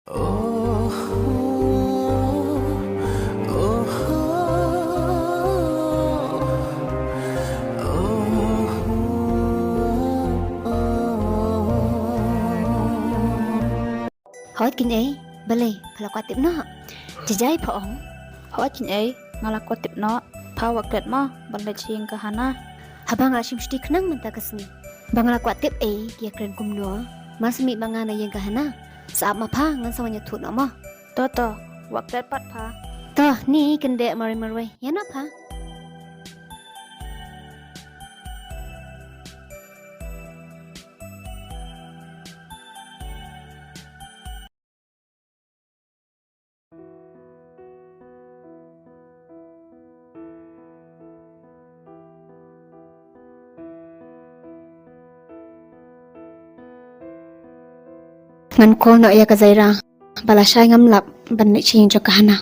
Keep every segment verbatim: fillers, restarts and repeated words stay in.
Hooid keiñ ei, balei, pha la kwah tip noh? Jijai pha ong. Hooid keiñ ei, nga la kwah tip noh, pha wad klet mo, ban leit sha ïing ka Hana. Haba nga la shim shuti khnang mynta ka sngi. Ba nga la kwah tip ei, ki ïakren kumno, mar shu mih ma nga na ïing ka Hana. Sa ap ma pha, ngan sa wan ïathuh noh mo. To to, wad klet pat pha. To, ni kyndit marwei marwei, ïa noh pha. Ngan call noh ïa ka Zaira, ba lashai ngam lap ban leit sha ïing jong ka Hana.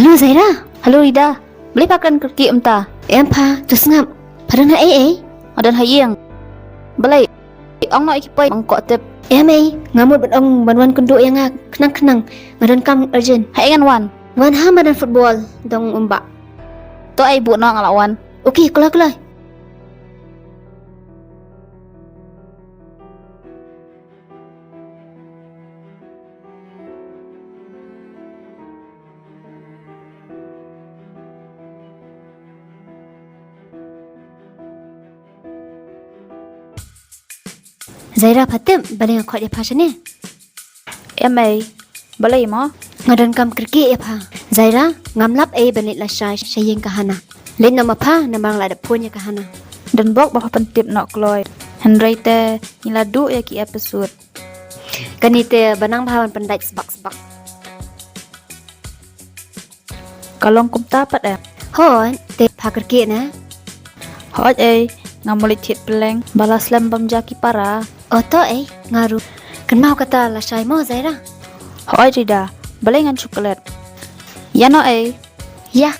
Hello Zaira. Hello Rida. Balei pha kren kyrkieh mynta? Em pha, to sngap. Pha don ha ei ei? Nga don ha ïing. Balei? Ong noh ïa ki poi, ong koh tip. Em ei, nga mut ban ong ban wan kynduh ïa nga khnang khnang. Nga donkam urgent. Ha ei ngan wan? Wan ha madan football dong umbah. To ei, buh noh, nga la wan. Okay, kloi kloi. Zaira, pha tip balei nga khot ïa pha shane? Em ei, balei mo? Nga donkam kyrkieh ïa pha. Zaira, ngam lap ei ban leit lashai sha ïing ka Hana. Leit noh ma pha, namar nga la dep phone ïa ka Hana. Don bok ba pha pyntip noh kloi. Hynrei te ngi la duh ïa ki episode. Kane te ba nang bha ban pyndait sbak sbak. Ka long kumta pat em? Hooid, te pha kyrkieh ne? Hooid ei, nga mut leit thied pylleng ba la slem bam ja ki para. O to ei, nga ruh. Kynmaw kata lashai mo Zaira. Hooid Rida, balei ngan shu klet? Ïa noh ei. Ïa.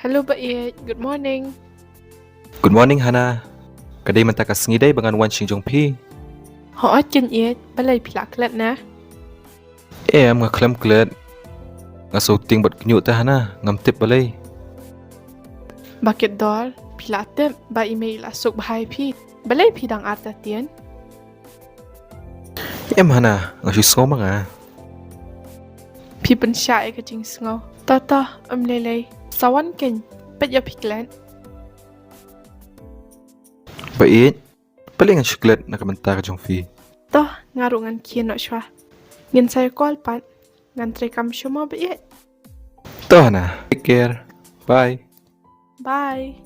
Hello Ba Ïeit, good morning. Good morning Hana. Ka dei mynta ka sngi dei ba ngan wan sha ïing jong phi? Hooid keiñ Ïeit, balei phi la klet ne? Em, nga khlem klet. Nga sngewtieng bad kñiuh te Hana, ngam tip balei. Ba Kitdor, phi la tip ba i mei i la suk bha ïa phi. Balei phi dang artatien? Em Hana, nga shu sngew ma nga. Phi pynshah ïa ka jingsngew. To to, ym lei lei. Sa wan keiñ, peit ïa phi klet. Ba Ïeit, balei ngan shu klet na ka bynta ka jong phi? To, nga ruh ngan khie noh shuwa. Ngin sa ïa call pat. Ngan treikam shuwa mo Ba Ïeit. To Hana, take care. Bye. Bye.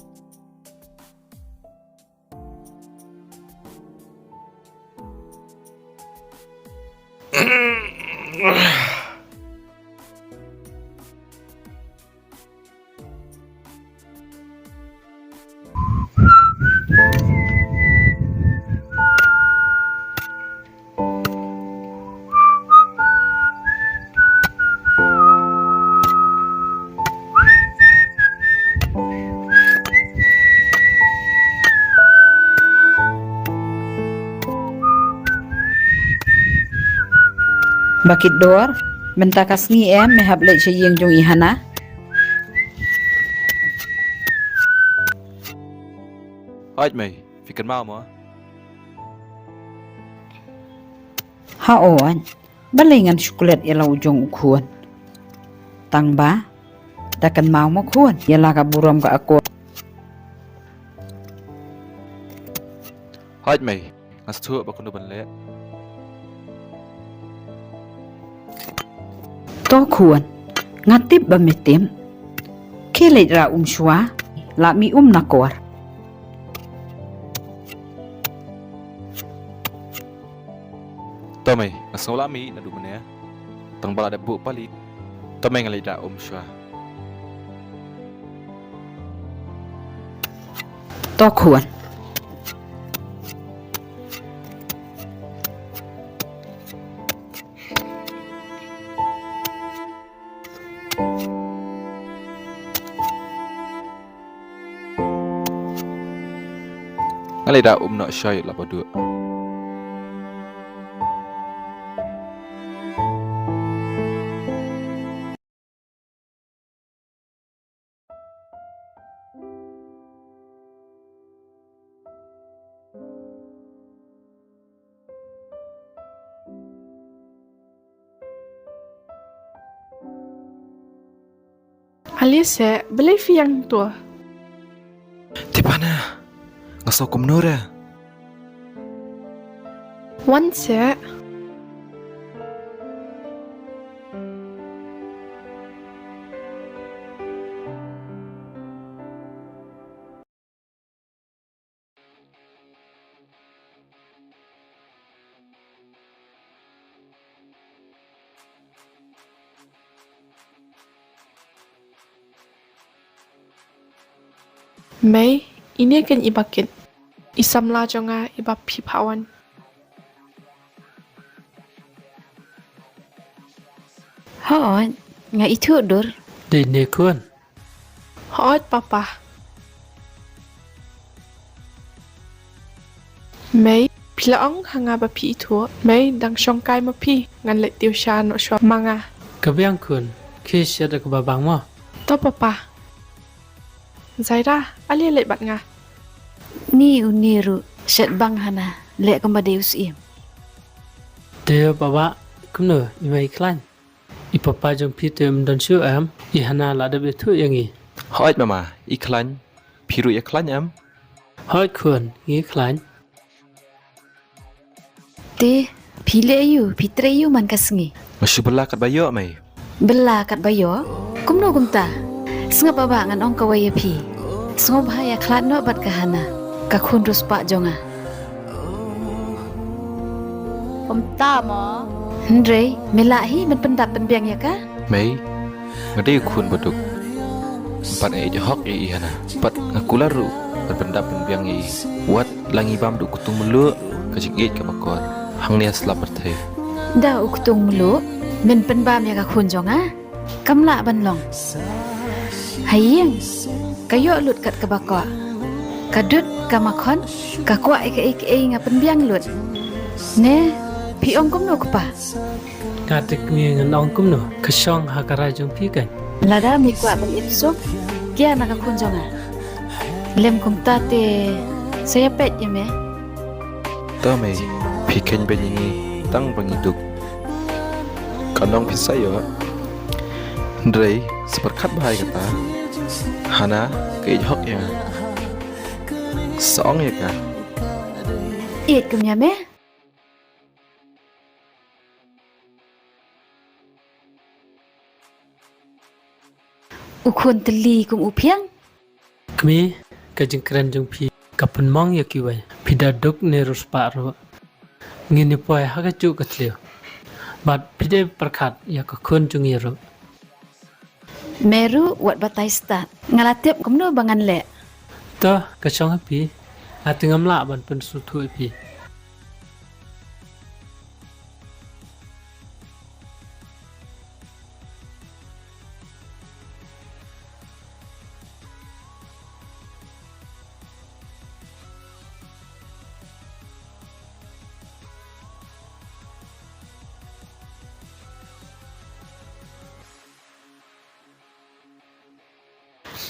Ba Kitdor, Mynta ka sngi em me hap leit sha ïing jong i Hana? Hooid mei, phi kynmaw mo? Hooid. Balei ngan shu klet ïa la u jong u khun? Tang ba da kynmaw mo khun ïa la ka burom ka akor. Hooid mei, nga sngewthuh ba kumno ban leh. To khun, nga tip ba me tip. Khie leit rah um shuwa, la mih um na kor. To mei, nga sngew la mih naduh mynne. Tang ba la dep buh palit. To mei, nga leit rah um shuwa. To khun. Nga leit rah um noh shuwa la ba duh. Ale seh, balei phi ïeng to? Tipana, nga sngew kumno re? Wan seh. Mei, ine keiñ i bakit. I samla jong nga i ba phi pha wan. Hooid, nga ithuh dur. Dei ne khun? Hooid papa. Mei, phi la ong ha nga ba phi ithuh. Mei, dang shong kai ma phi, ngan leit tiew sha noh shuwa ma nga. Ka biang khun, khie shet da kaba bang mo. To papa. Zaira, ale leit bad nga. Ni une ruh, shet bang Hana, leh kumba dei u syiem. Te papa, kumno, i mei i khlaiñ? I papa jong phi te um don shuh em, i Hana la dep ïathuh ïa ngi. Hooid mama, i khlaiñ, phi ruh ïa khlaiñ em? Hooid khun, ngi khlaiñ. Te, phi leh aïu, phi trei aïu man ka sngi? Nga shu bylla katba ïoh mei. Bylla katba ïoh? Kumno kumta? Sngap ba ngan ong kawei ïa phi. Sngewbha ïa khlad noh bad ka Hana, ka khun riewspah jong nga. Kumta mo? Hynrei me lah hi ban pyndap pynbiang ïa ka? Mei, nga dei u khun baduk. Bad nga ïeit hok ïa i Hana. Bad nga kular ruh ban pyndap pynbiang ïa i. Wat la ngi bam da u ktung mluh, ka jingïeit ka bakor. Hangne ha slap pyrthei. Da u ktung mluh men pynbam ïa ka khun jong nga? Kam lah ban long. Ha ïing ka ïoh lut kat kaba kwah. Ka dud ka makhon, ka kwah ïa kaei kaei nga pynbiang lut. Ne, phi ong kumno kpa? Nga te kmie ngan ong kumno, ka shong ha ka rai jong phi kan. Lada me kwah ban ïeit suk, kia na ka khun jong nga. Lem kumta te sa ïa peit ïa me. To mei, phi kheiñ beiñ ïa ngi tang ba ngi duk. Ka nong phi sa ïoh. Hynrei sa pyrkhat bha ïa kata. Hana ka ïeit hok ïa nga. Sa ong ïa ka. Ïeit kum ïa me. U khun tylli kum u phiang. Kmie, ka jingkren jong phi ka pynmong ïa kiwei. Phi da duk ne riewspah ruh. Ngin ïa poi ha kajuh ka thliew. Bad phi dei pyrkhat ïa ka khun jong ngi ruh. Me ruh wat batai stad. Nga la tip kumno ba ngan leh. To, ka shong ha phi. Nga te ngam lah ban pynsngewthuh ïa phi.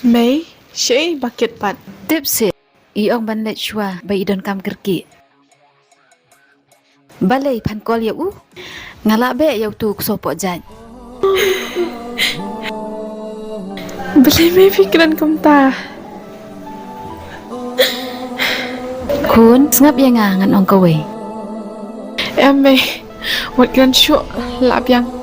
Mei, shaei ba kit pat? Tip seh, i ong ban leit shuwa ba i donkam kyrkieh. Balei phan call ïa u? Nga lah beh ïa utu u ksew pohjait. Balei mei phi kren kumta? Khun, sngap ïa nga ngan ong kawei. Em mei, wat kren shuh, lah biang.